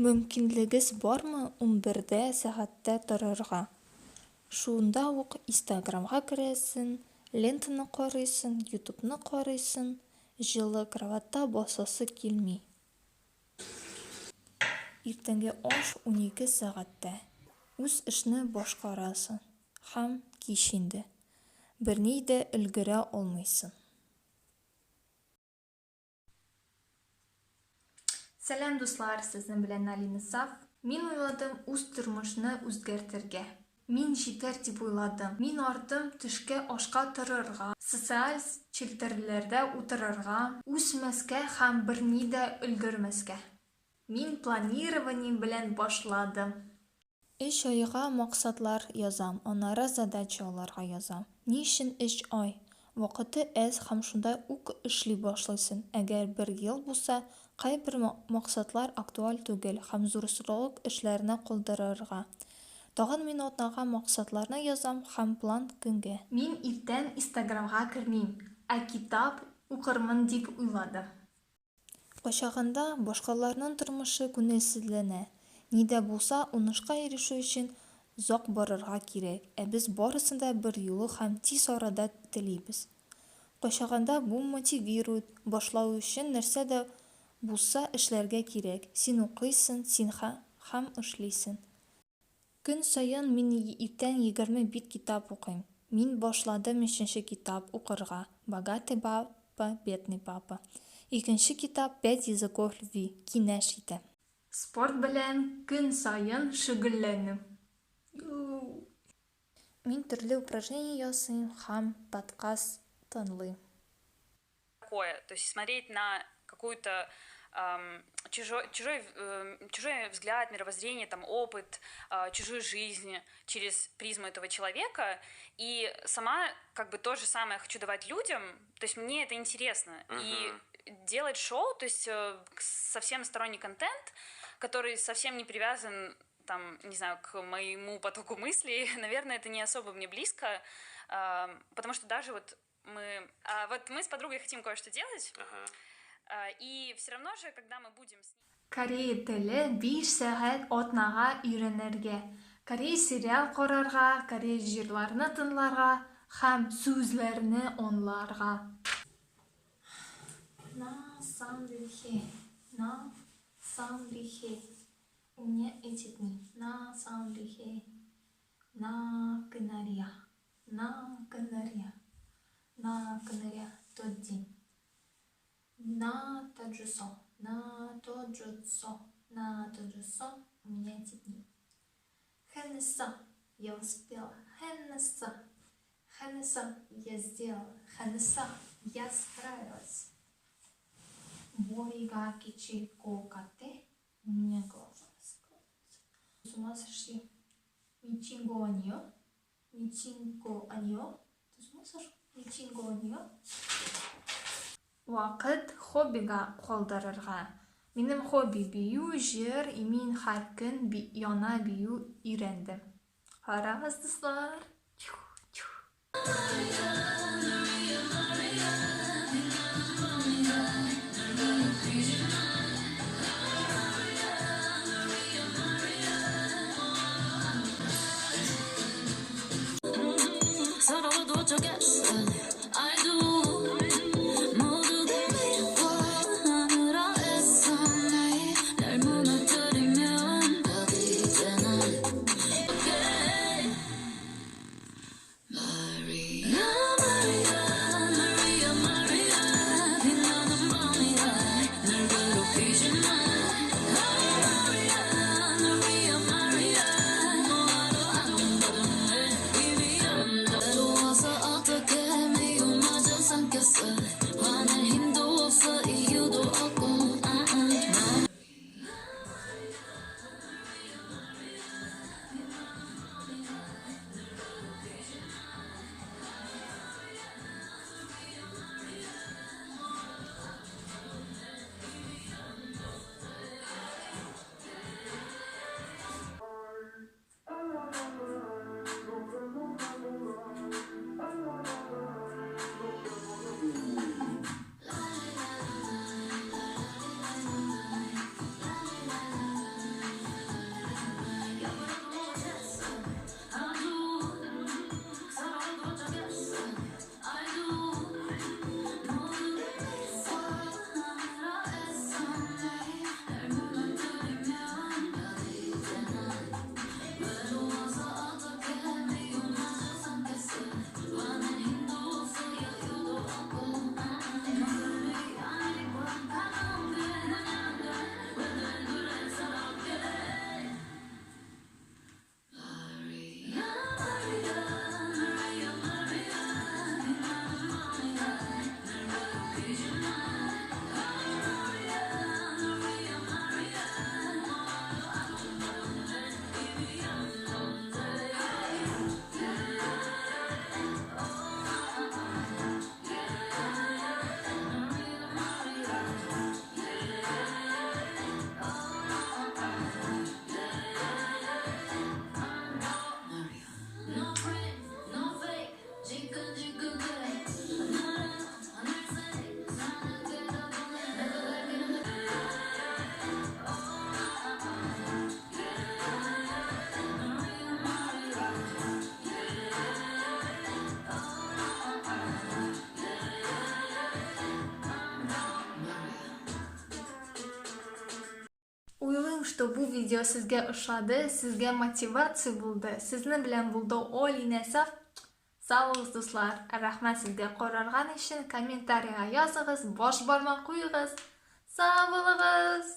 Мөмкинлегез бармы 11дә сәгатьтә торырга? Шунда ук истаграмга керәсен, лентаны карыйсын, ютубны карыйсын, җылы кроватьта басасы килми. Иртәнге аш 12 сәгатьтә. Үз эшне башкарасын һәм кич инде. Берни дә өлгерә алмыйсын. Сәлам дуслар, сезнең белән Алина Саф. Мин уйладым үз тормышны үзгәртергә. Мин җитәр дип уйладым. Мин ардым төшке ашка торырга, социаль челтәрләрдә утырырга, үсмәскә һәм берни дә өлгермәскә. Мин планирование белән башладым. Өч айга максатлар язам, аннары задачаларга язам. Ни өчен өч ай? Вакыты әз һәм шунда ук эшли башлыйсың. Әгәр бер ел булса, кайбер максатлар актуаль түгел һәм зур срок эшләрне калдырырга. Тагын мин атнага максатларны язам һәм план көнгә. Мин иртән инстаграмга кермим, ә китап укырмын дип уйладым. Кайчагында башкаларның тормышы күңелсезләнә. Ни дә булса уңышка ирешү өчен озак барырга кирәк, ә без барысын да берьюлы һәм тиз арада телибез. Кайчагында бу мотивирует, башлау өчен нәрсә дә булса эшләргә кирәк, син укыйсың, син һәм эшлисең. Көн саен мин иртән 20 бит китап укыйм. Мин башладым өченче китап укырга, Богатый папа, бедный папа. Икенче китап Пять языков любви. Кинәш итәм. Спорт белән көн саен шөгыльләнү. Мин төрле упражнение ясыйм һәм подкаст тыңлыйм. Такое, то есть смотреть на какую-то чужой, чужой, чужой взгляд, мировоззрение, там, опыт, чужую жизнь через призму этого человека. И сама как бы то же самое хочу давать людям, то есть мне это интересно. И делать шоу, то есть совсем сторонний контент, который совсем не привязан там, не знаю, к моему потоку мыслей, наверное, это не особо мне близко, потому что даже вот мы, вот мы с подругой хотим кое-что делать, и все равно же, когда мы будем с Корей теле 5 сәгать атнага өйрәнергә, корей сериал карарга, корей җырларны тыңларга һәм сүзләрне аңларга. На самом на самом у меня эти дни. На самом на Канария, на Канария, на Канария тот день. На Таджусо, на Тоджутсо, на Тоджусо у меня эти дни. Хеннеса, я успела. Хеннеса, Хеннеса, я сделала. Хеннеса, я справилась. Борига кичи кокате, у меня глаза раскрылись. С ума сошли. Мичинго анио, мичинго анио. Ты с ума сошел? Мичинго анио. Вакыт хоббига калдырырга. Минем хобби бию, җыр, и мин һәр көн яңа бию өйрәндем. Карагыз, дуслар! Чу-чу. что бу видео сезгә ошады, сезгә мотивация булды. Сезнең белән булды Олинә Саф. Сау булыгыз, дуслар. Рәхмәт сезгә карарган өчен. Комментарийга языгыз, баш бармак куегыз. Сау булыгыз!